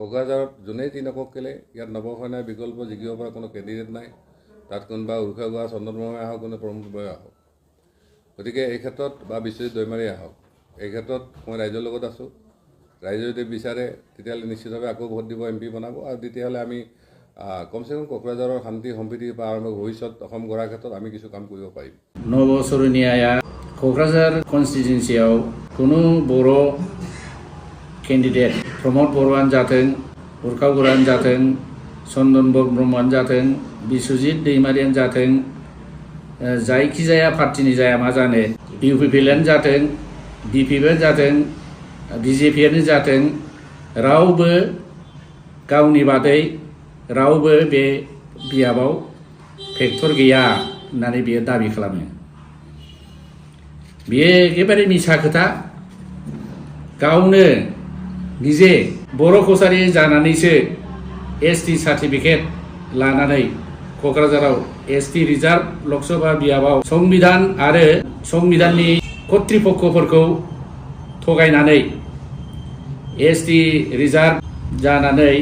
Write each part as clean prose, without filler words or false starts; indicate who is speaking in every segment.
Speaker 1: কোকৰাঝাৰত যোনেই টি নকওক কেলে ইয়াত নৱসেনাৰ বিকল্প জিকিব পৰা কোনো কেণ্ডিডেট নাই। তাত কোনোবা উৰুখা গোৱা চন্দন বৰমাই আহক, কোনো প্ৰমোদ বৰাই আহক। গতিকে এই ক্ষেত্ৰত বা বিশ্বজিৎ দৈমাৰীয়ে আহক, এই ক্ষেত্ৰত মই ৰাইজৰ লগত আছোঁ। ৰাইজে যদি বিচাৰে তেতিয়াহ'লে নিশ্চিতভাৱে আকৌ ভোট দিব, MP বনাব। আৰু তেতিয়াহ'লে আমি কমচে কম কোকৰাঝাৰৰ শান্তি সম্প্ৰীতি বা আৰম্ভ ভৱিষ্যত অসম গঢ়াৰ ক্ষেত্ৰত আমি কিছু কাম কৰিব পাৰিম।
Speaker 2: নৱচৰণীয়া क'क्राझार कन्स्टिटुवेन्सियाव कुनु बर' केन्डिडेट प्रमोद बर'आनो जाथों, उरखाव गोरानो जाथों, चन्दन ब्रह्मआनो जाथों, बिश्वजित दैमारियानो जाथों, जायखिजाया पार्टिनि जाया मा जानो, UPPआनो जाथों, DPआनो जाथों, BJPआनो जाथों, रावबो गावनि बादै रावबो बे बियाबाव फेक्टर गैया होननानै बियो दाबि खालामो। बियो एकेबारे मिसा खोथा। गावनो निजे बर' कसारी जानानैसो ST सार्टिफिकेट लानानै क'क्राझाराव ST रिजार्भ लकसभा बियाबाव संबिधान आरो संबिधाननि कर्तृपक्षफोरखौ थगायनानै ST रिजार्भ जानानै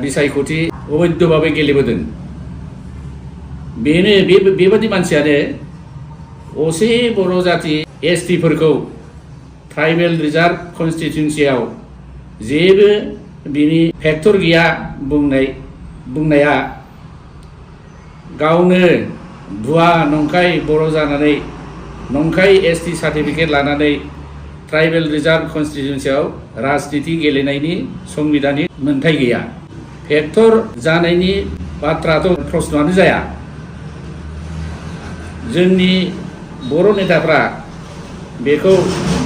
Speaker 2: बिसायख'थि अबैधभाबै गेलेबोदों। बेबादि मानसियानो असे बर' जाति ST फोरखौ ट्राइबेल रिजार्भ कन्स्टिटुवेन्सियाव जेबो बिनि फेक्टर गैया बुंनाया गावनो भुवा नंखाय बर' जानानै नंखाय ST सार्टिफिकेट लानानै ट्राइबेल रिजार्भ कन्स्टिटुवेन्सियाव राजनीति गेलेनायनि संबिधानिक मोन्थाय गैया। फेक्टर जानायनि बाथ्राथ' प्रश्नआनो जाया। जोंनि बर' नेताफ्रा बेखौ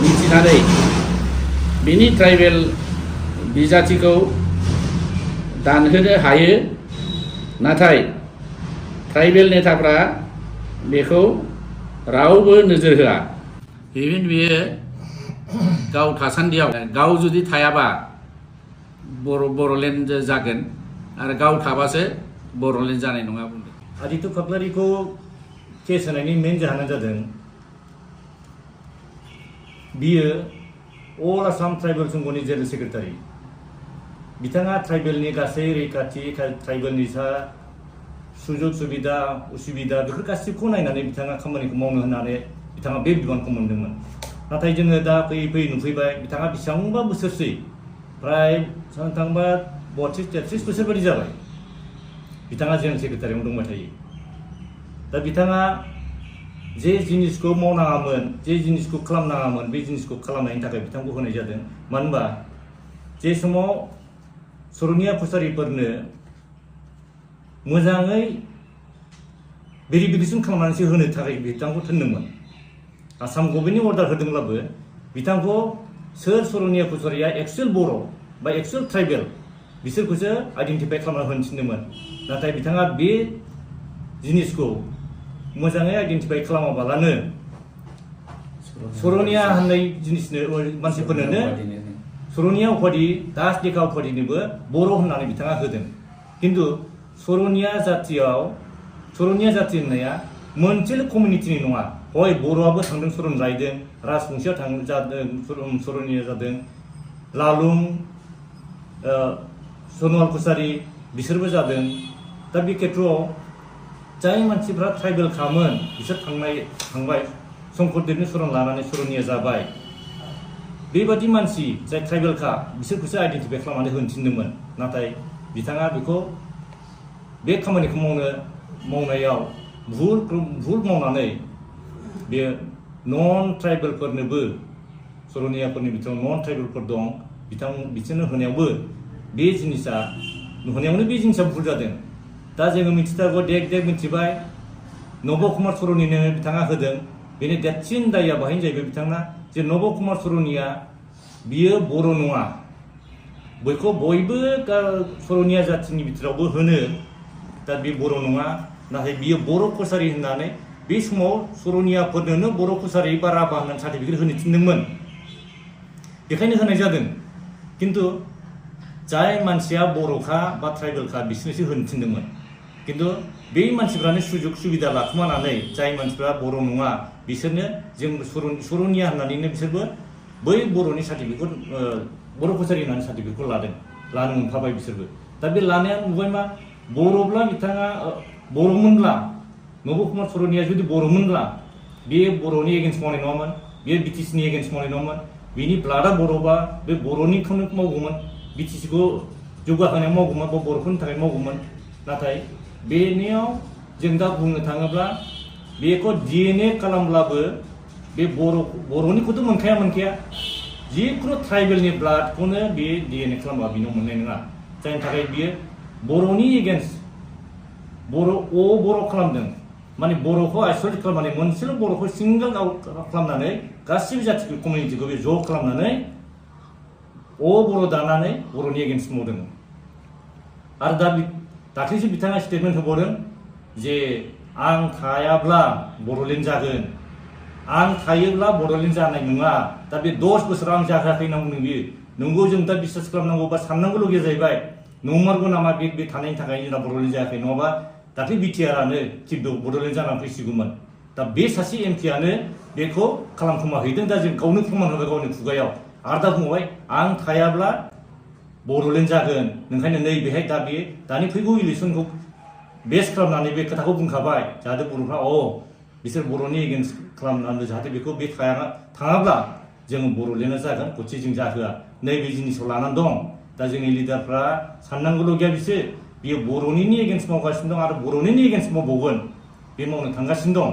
Speaker 2: मिथिनानै बिनि ट्राइबेल बिजाथिखौ दानहोनो हायो, नाथाय ट्राइबेल नेताफ्रा बेखौ रावबो नोजोर होआ। इभेन बियो गाव थासान्दियाव गाव जुदि थायाबा बर'लेण्ड जागोन आरो गाव थाबासो बर'लेण्ड जानाय नङा बुंदों।
Speaker 3: आदित्य खाख्लारिखौ केस होनायनि मेन जाहोना जादों बियो अल आसाम ट्राइबेल संघनि जेनेरेल सेक्रेटारि। बिथाङा ट्राइबेलनि गासै रैखाथि, ट्राइबेलनि सुजुग सुबिदा उसुबिदा बेफोर गासिबखौ नायनानै बिथाङा खामानिखौ मावनो होननानै बिथाङा बे बिबानखौ मोनदोंमोन। नाथाय जोङो दा फैयै नुफैबाय बिथाङा बेसेबांबा बोसोरसै, फ्राय थांबा 32-33 बोसोर बायदि जाबाय बिथाङा जेनेरेल सेक्रेटारियाव दंबाय थायो। दा बिथाङा जे जिनिसखौ मावनाङामोन, जे जिनिसखौ खालामनाङामोन, बे जिनिसखौ खालामनायनि थाखाय बिथांखौ होनाय जादों। मानो होनबा जे समाव सर'निया कसारिफोरनो मोजाङै भेरिफिकेसन खालामनानैसो होनो थाखाय बिथांखौ थिनदोंमोन। आसाम गभर्नमेन्टनि अर्डार होदोंब्लाबो बिथांखौ सोर सर'निया कसारिया एक्सुवेल बर' बा एक्सुवेल ट्राइबेल बिसोरखौसो आइडेन्टिफाइ खालामना होनो थिनदोंमोन। नाथाय बिथाङा बे जिनिसखौ मोजाङै आइडेन्टिफाइ खालामाबालानो सर'निया होननाय जिनिसनो मानसिफोरनो सर'निया उपाधि दास लेखा उपाधिनोबो बर' होननानै बिथाङा होदों। खिन्थु सर'निया जाथि होननाया मोनसेल' कमिउनिटिनि नङा। हय बर'आबो थांदों, सरन रायदों, राजबंशिया जादों, सर'निया जादों, लालुं, सनवाल कसारि बिसोरबो जादों। दा बे खेत्रआव जाय मानसिफ्रा ट्राइबेल खामोन बिसोर थांबाय, शंकरदेबनि सरन लानानै सर'निया जाबाय। बेबादि मानसि जाय ट्राइबेलखा बिसोरखौसो आइडेन्टिफाइ खालामनानै होनो थिनदोंमोन। नाथाय बिथाङा बेखौ बे खामानिखौ मावनायाव भुल मावनानै बे नन ट्राइबेलफोरनोबो, सर'नियाफोरनि बिथोराव नन ट्राइबेलफोर दं, बिसोरनो होनायावबो बे जिनिसा भुल जादों। दा जोङो मिथिथारगौ, देख मिथिबाय नब कुमार सर'निनो बिथाङा होदों। बेनि देरसिन दायआ बाहायनो जाहैबाय बिथाङा जे नब कुमार सर'निया बियो बर' नङा। बेखौ बयबो सर'निया जाथिनि बिथोरावबो होनो, दा बे बर' नङा। नाथाय बियो बर' कसारि होननानै बे समाव सर'नियाफोरनो बर' कसारि बा राभा होननानै सार्टिफिकेट होनो थिनदोंमोन। बेखायनो होनाय जादों। खिन्थु जाय मानसिया बर'खा बा ट्राइबेलखा बिसोरनोसो होनो थिनदोंमोन। खिन्थु बै मानसिफ्रानो सुजुग सुबिदा लाखुमानानै जाय मानसिफ्रा बर' नङा बिसोरनो जों सर'निया होननानैनो बिसोरबो बै बर'नि सार्टिफिकेट, बर' कसारि होननानै सार्टिफिकेटखौ लादों। लानो मोनफाबाय बिसोरबो दा बे लानाया नुबाय मा बर'ब्ला बिथाङा बर'मोनब्ला नब कुमार सर'निया जुदि बर'मोनब्ला बे बर'नि एगेन्स्ट मावनाय नङामोन बे बिटिसिनि एगेन्स्ट मावनाय नङामोन बिनि ब्लाडआ बर'बा बे बर'निखौनो मावगौमोन बिटिसिखौ जौगाहोनायाव मावगौमोन बा बर'फोरनि थाखाय मावगौमोन नाथाय बेनियाव जों दा बुंनो थाङोब्ला बेखौ DNA खालामब्लाबो बे बर'निखौथ' मोनखाया जिखुनु ट्राइबेलनि ब्लाडखौनो बे DNA खालामबा बेनाव मोननाय नङा जायनि थाखाय बियो बर'नि एगेन्स्ट बर' खालामदों माने बर'खौ आइसोलेट खालामनानै मोनसेल' बर'खौ सिंगल आउट खालामनानै गासिबो जाथिखौ कमिउनिटिखौ बे ज' खालामनानै बर' दानानै बर'नि एगेन्स्ट मावदों आरो दा दाख्लैसो बिथाङा स्टेटमेन्ट होबावदों जे आं थायाब्ला बर'लेण्ड जागोन आं थायोब्ला बर'लेण्ड जानाय नङा दा बे 10 बोसोराव आं जाहोआखै होनना बुंदों बियो नंगौ जों दा बिसास खालामनांगौ बा साननांगौल' जाहैबाय नंमारगौ नामा बे थानायनि थाखाय जोंना बर'लेण्ड जायाखै नङाबा दाख्लै बिटिआरआनो थिग बड'लेण्ड जानानै फैसिगौमोन दा बे सासे एमपिआनो बेखौ खालामखोमाहैदों दा जों गावनो फोरमान होबाय गावनि खुगायाव आरो दा बुंबाय आं थायाब्ला बड'लेण्ड जागोन ओंखायनो नै बेहाय दा बे दानि फैगौ इलेक्सनखौ बेस खालामनानै बे खोथाखौ बुंखाबाय जाहाथे बर'फ्रा बिसोर बर'नि एगेन्स्ट खालामनानै जाहाथे बेखौ बे थाङाब्ला जोङो बर'लेण्डआ जागोन गथि जों जाहोआ नैबे जिनिसखौ लानानै दं दा जोंनि लिडारफ्रा साननांगौल' गैया बिसोर बियो बर'निनो एगेन्स्ट मावगासिनो दं आरो बर'निनो एगेन्स्ट मावबावगोन बे मावनो थांगासिनो दं